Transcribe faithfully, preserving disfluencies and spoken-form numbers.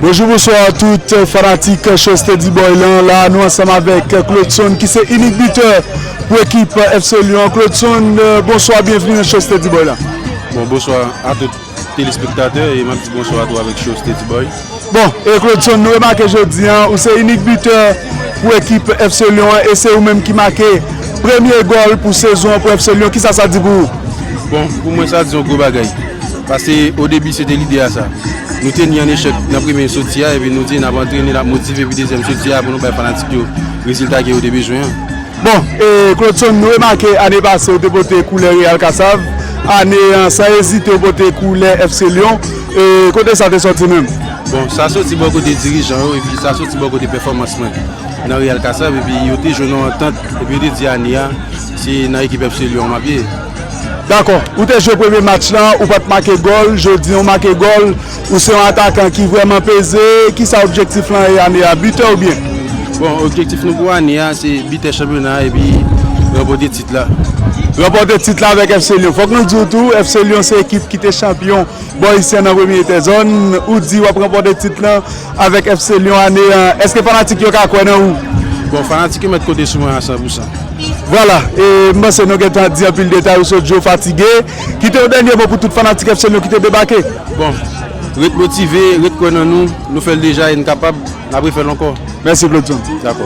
Bonjou, bonswa tout fanatik Show Steady Boy lan. La, nou ansanm avèk Claudson ki se inik bitè pou ekip FC Lyon. Claudson, euh, bonswa, byenvini nan Show Steady Boy lan. Bon, bonswa a tout telespektatè e m ap di bonswa a tou avèk Show Steady Boy. Bon, e Claudson, nou remake jodi an, ou se inik bitè pou ekip FC Lyon an e se ou menm ki make premye gòl pou sezon an pou FC Lyon. Kisa sa di pou ou? Bon, pou mwen sa di yon gwo bagay. Paske o debi se te lide a sa. Nou te ni an echèk nan premye soti a, epi nou di n ap antrene, n ap motive, epi dezyèm soti a pou nou bay fanatik yo rezilta ke yo te bezwen an. Bon, e Claudson, nou remake ane pase ou te pote koulè Real Kasav. Ane an, san ezite, ou pote koulè FC Lyon. E kote sa te soti menm? Bon, sa soti bò kote dirijan yo, epi sa soti bò kote pèfòmans mwen nan Real Kasav, epi yo te jwenn yon antant, epi yo te di ane a, se nan ekip FC Lyon m ap ye. Dakò, ou te jwe premye match lan, ou pa t make gòl, jodi an ou make gòl, ou se yon atakan ki vrèman peze, kisa objektif lan ye ane a, bitè oubyen? Bon, objektif nou pou ane a, se bitè chanpyona a epi ranpòte tit la. Ranpòte tit la avèk FC Lyon. Fòk nou di w tou, FC Lyon se ekip ki te chanpyon bò isi an nan premye etè zòn. Ou di w ap ranpòte tit lan avèk FC Lyon ane an. Èske fanatik yo ka kwè nan ou? Bon, fanatik yo mèt konte sou mwen a san pou san. Vwala, e m panse nou gentan di anpil detay, ou sot di w fatige. Kite yon dènye mo pou tout fanatik FC Lyon ki te debake. Bon, ret motive, ret kwè nan nou, nou fè l deja e n kapab, n ap refè l ankò. Mèsi, Claudson. Dakò.